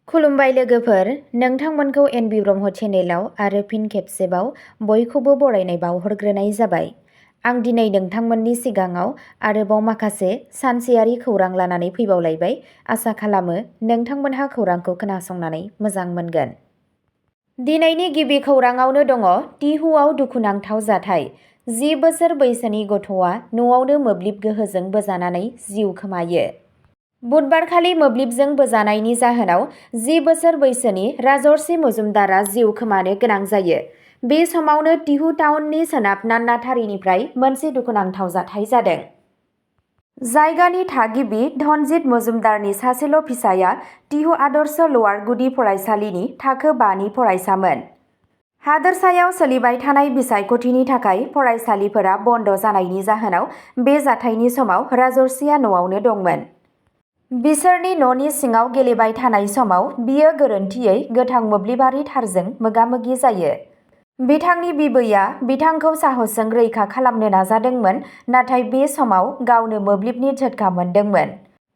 खुलुमबाय लोगोफोर, नोंथांमोनखौ एनबि ब्रह्म चेनेलाव आरो फिन खेबसेबाव बयखौबो बरायनाय बावहरग्रोनाय जाबाय। आं दिनै नोंथांमोननि सिगाङाव आरोबाव माखासे सानसेयारि खौरां लानानै फैबावलायबाय। आसा खालामो नोंथांमोनहा खौरांखौ खोनासंनानै मोजां मोनगोन। दिनैनि गिबि खौराङावनो दङ टिहुआव दुखुनांथाव जाथाय। 10 बोसोर बैसोनि गथ'आ न'आवनो मोब्लिब गोहोजों बोजानानै जिउ खोमायो। बुधबारखालि मोब्लिबजों बोजानायनि जाहोनाव 10 बोसोर बैसोनि राजर्षि मजुमदारआ जिउ खोमानो गोनां जायो। बे समावनो टिहु टाउननि सोनाब नान्नाथारिनिफ्राय मोनसे दुखुनांथाव जाथाय जादों। जायगानि थागिबि धनजित मजुमदारनि सासेल' फिसाया टिहु आदर्श लवार गुदि फरायसालिनि थाखो 5नि फरायसामोन। हादोरसायाव सोलिबाय थानाय बिसायख'थिनि थाखाय फरायसालिफोरा बन्द जानायनि जाहोनाव बे जाथायनि समाव राजर्षिया न'आवनो दंमोन। बिसोरनि न'नि सिङाव गेलेबाय थानाय समाव बियो गोरोन्थियै गोथां मोब्लिबारि थारजों मोगा-मोगि जायो। बिथांनि बिबैया बिथांखौ साहसजों रैखा खालामनो नाजादोंमोन, नाथाय बे समाव गावनो मोब्लिबनि झटका मोनदोंमोन।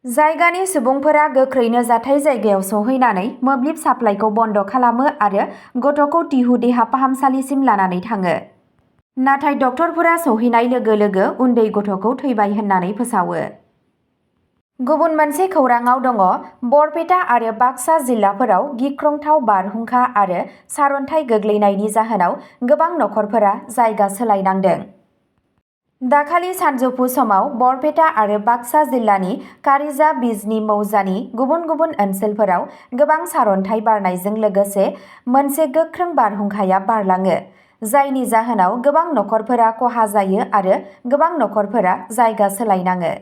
जायगानि सुबुंफोरा गोख्रैनो जाथाय जायगायाव सौहैनानै मोब्लिब साप्लाइखौ बन्द खालामो आरो गथ'खौ टिहु देहा फाहामसालिसिम लानानै थाङो। नाथाय डक्टरफोरा सौहैनाय लोगो लोगो उन्दै गथ'खौ थैबाय होननानै फोसावो। गुबुन मोनसे खौराङाव दङ बरपेटा आरो बाक्सा जिल्लाफोराव गिख्रंथाव बारहुंखा आरो सारअन्थाइ गोग्लैनायनि जाहोनाव गोबां नखरफोरा जायगा सोलायनांदों। दाखालि सानजौफु समाव बरपेटा आरो बाक्सा जिल्लानि कारिजा बिजनी मौजानि गुबुन गुबुन ओनसोलफोराव गोबां सारअन्थाइ बारनायजों लोगोसे मोनसे गोख्रों बारहुंखाया बारलाङो, जायनि जाहोनाव गोबां नखरफोरा खहा जायो आरो गोबां नखरफोरा जायगा सोलायनाङो।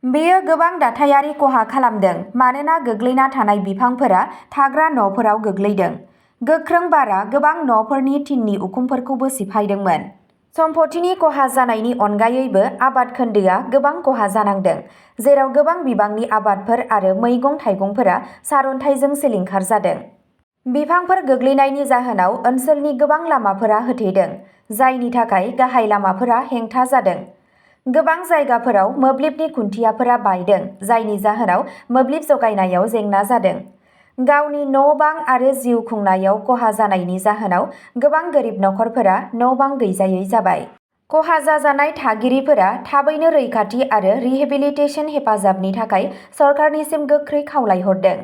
बेयो गोबां दाथायारि खहा खालामदों मानोना गोग्लैना थानाय बिफांफोरा थाग्रा न'फोराव गोग्लैदों। गोख्रों बारआ गोबां न'फोरनि टिननि उखुमफोरखौबो सिफायदोंमोन। सम्पथिनि खहा जानायनि अनगायैबो आबाद खोन्दोआ गोबां खहा जानांदों, जेराव गोबां बिबांनि आबादफोर आरो मैगं-थाइगंफोरा सारअन्थाइजों सिलिंखार जादों। बिफांफोर गोग्लैनायनि जाहोनाव ओनसोलनि गोबां लामाफोरा होथेदों, जायनि थाखाय गाहाय लामाफोरा हेंथा जादों। गोबां जायगाफोराव मोब्लिबनि खुन्थियाफोरा बायदों, जायनि जाहोनाव मोब्लिब जगायनायाव जेंना जादों। गावनि न'-बां आरो जिउ खुंनायाव खहा जानायनि जाहोनाव गोबां गोरिब नखरफोरा न'-बां गैजायै जाबाय। खहा जाजानाय थागिरिफोरा थाबैनो रैखाथि आरो रिहेबिलिटेसन हेफाजाबनि थाखाय सरकारनिसिम गोख्रै खावलायहरदों।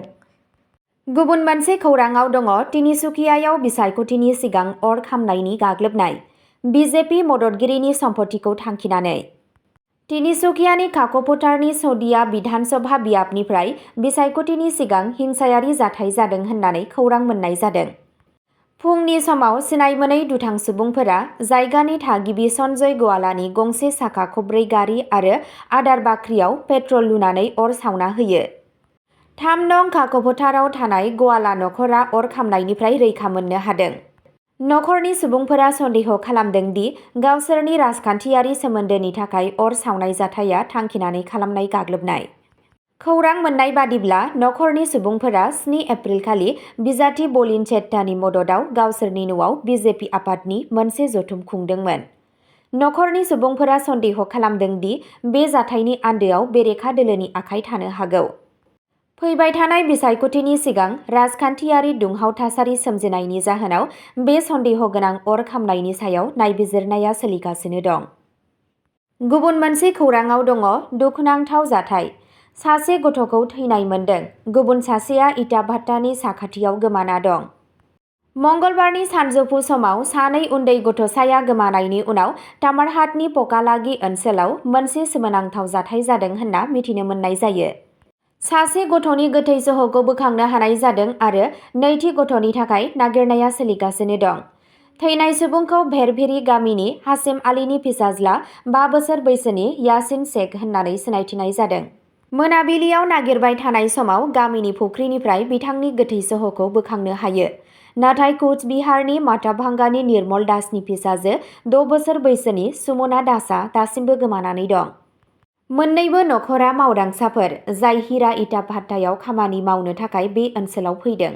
गुबुन मोनसे खौराङाव दङ तिनिसुकियायाव बिसायख'थिनि सिगां अर खामनायनि गाग्लोबनाय। बिजेपि मददगिरिनि सम्पथिखौ थांखिनानै। तिनिसुकियानि काक'फोथारनि सदिया बिधान सभा बियाबनिफ्राय बिसायख'थिनि सिगां हिंसायारि जाथाय जादों होननानै खौरां मोननाय जादों। फुंनि समाव सिनायमोनै दुथां सुबुंफोरा जायगानि थागिबि सन्जय गवालानि गंसे साखा खबब्रै गारि आरो आदार बाख्रियाव पेट्रल लुनानै अर सावना होयो। 3 नं काक'फोथाराव थानाय गवाला नखरा अर खामनायनिफ्राय रैखा मोननो हादों। नखरनि सुबुंफोरा सन्देह खालामदों दि गावसोरनि राजखान्थियारि सोमोन्दोनि थाखाय अर सावनाय जाथाया थांखिनानै खालामनाय गाग्लोबनाय। खौरां मोननाय बादिब्ला नखरनि सुबुंफोरा 7 एप्रिलखालि बिजाथि बलिन चेट्टानि मददाव गावसोरनि न'आव बिजेपि आफादनि मोनसे जथुम खुंदोंमोन। नखरनि सुबुंफोरा सन्देह खालामदों दि बे जाथायनि आन्दोआव बेरेखा दोलोनि आखाइ थानो हागौ। फैबाय थानाय बिसायख'थिनि सिगां राजखान्थियारि दुंहाव थासारि सोमजिनायनि जाहोनाव बे सन्देह गोनां अर खामनायनि सायाव नायबिजिरनाया सोलिगासिनो दं। गुबुन मोनसे खौराङाव दङ दुखुनांथाव जाथाय। सासे गथ'खौ थैनाय मोनदों, गुबुन सासेया इटा भाट्टानि साखाथियाव गोमाना दं। मंगलबारनि सानजौफु समाव सानै उन्दै गथ'साया गोमानायनि उनाव तामारहाटनि पकालागि ओनसोलाव मोनसे सोमोनांथाव जाथाय जादों होनना मिथिनो मोननाय जायो। सासे गथ'नि गोथै सह'खौ बोखांनो हानाय जादों आरो नैथि गथ'नि थाखाय नागिरनाया सोलिगासिनो दं। थैनाय सुबुंखौ भेरभेरी गामिनि हासिम आलीनि फिसाज्ला 5 बोसोर बैसोनि यासिन शेख होननानै सिनायथिनाय जादों। मोनाबिलियाव नागिरबाय थानाय समाव गामिनि फुख्रिनिफ्राय बिथांनि गोथै सह'खौ बोखांनो हायो। नाथाय कुचबिहारनि माथाभांगानि निर्मल दासनि फिसाजो 6 बोसोर बैसोनि सुमना दासआ दासिमबो गोमानानै दं। मोन्नैबो नखरा मावदांसाफोर, जाय हिरा इटा भाट्टायाव खामानि मावनो थाखाय बे ओनसोलाव फैदों।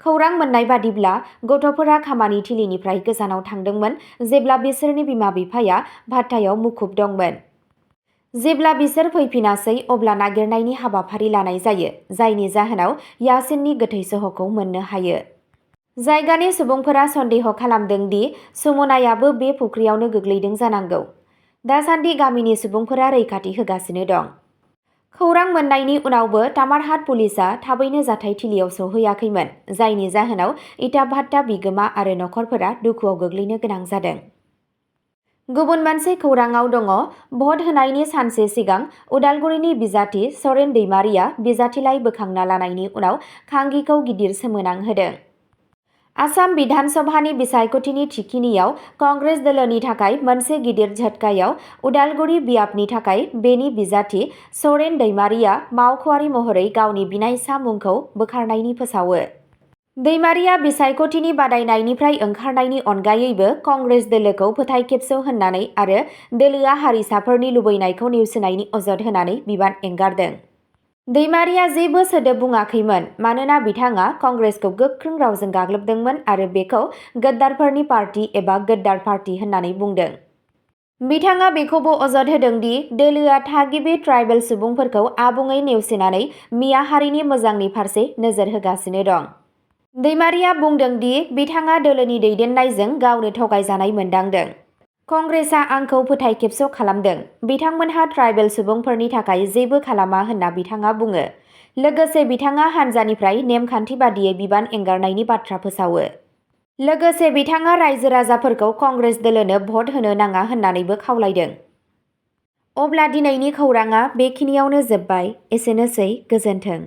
खौरां मोननाय बादिब्ला गथ'फोरा खामानि थिलिनिफ्राय गोजानाव थांदोंमोन जेब्ला बिसोरनि बिमा-बिफाया भाट्टायाव मुखुब दंमोन। जेब्ला बिसोर फैफिनासै अब्ला नागिरनायनि हाबाफारि लानाय जायो, जायनि जाहोनाव यासिननि गोथै सह'खौ मोननो हायो। जायगानि सुबुंफोरा सन्देह खालामदों दि सुमनायाबो बे फुख्रियावनो गोग्लैदों जानांगौ। दासान्दि गामिनि सुबुंफोरा रैखाथि होगासिनो दं। खौरां मोननायनि उनावबो तामारहाट पुलिसआ थाबैनो जाथायथिलियाव सौहैयाखैमोन, जायनि जाहोनाव इटा भाट्टा बिगोमा आरो नखरफोरा दुखुआव गोग्लैनो गोनां जादों। गुबुन मोनसे खौराङाव दङ, भट होनायनि सानसे सिगां उदालगुरिनि बिजाथि सरेन दैमारिया बिजाथिलाइ बोखांना लानायनि उनाव खांगिखौ गिदिर सोमोनांहोदों। आसाम बिधान सभानि बिसायख'थिनि थिखिनियाव कंग्रेस दोलोनि थाखाय मोनसे गिदिर झटकायाव उदालगुरि बियाबनि थाखाय बेनि बिजाथि सरेन दैमारिया मावख'आरि महरै गावनि बिनायसा मुंखौ बोखारनायनि फोसावो। दैमारिया बिसायख'थिनि बादायनायनिफ्राय ओंखारनायनि अनगायैबो कंग्रेस दोलोखौ फोथायखेबस' होननानै आरो दोलोआ हारिसाफोरनि लुबैनायखौ नेवसिनायनि अजद होनानै बिबान एंगारदों। दैमारिया जेबो सोदोब बुङाखैमोन मानोना बिथाङा कंग्रेसखौ गोख्रों रावजों गाग्लोबदोंमोन आरो बेखौ गद्दारफोरनि पार्टी एबा गद्दार पार्टी होननानै बुंदों। बिथाङा बेखौबो अजद होदों दि दोलोआ थागिबि ट्राइबेल सुबुंफोरखौ आबुङै नेवसिनानै मिया हारिनि मोजांनि फारसे नोजोर होगासिनो दं। दैमारिया बुंदों दि बिथाङा दोलोनि दैदेननायजों गावनो थगायजानाय मोनदांदों। कंग्रेसआ आंखौ फोथायखेबस' खालामदों। बिथांमोनहा ट्राइबेल सुबुंफोरनि थाखाय जेबो खालामा होनना बिथाङा बुङो। लोगोसे बिथाङा हानजानिफ्राय नेमखान्थि बादियै बिबान एंगारनायनि बाथ्रा फोसावो। लोगोसे बिथाङा रायजो राजाफोरखौ कंग्रेस दोलोनो भट होनो नाङा होननानैबो खावलायदों। अब्ला दिनैनि खौराङा बेखिनियावनो जोब्बाय। एसेनोसै, गोजोन्थों।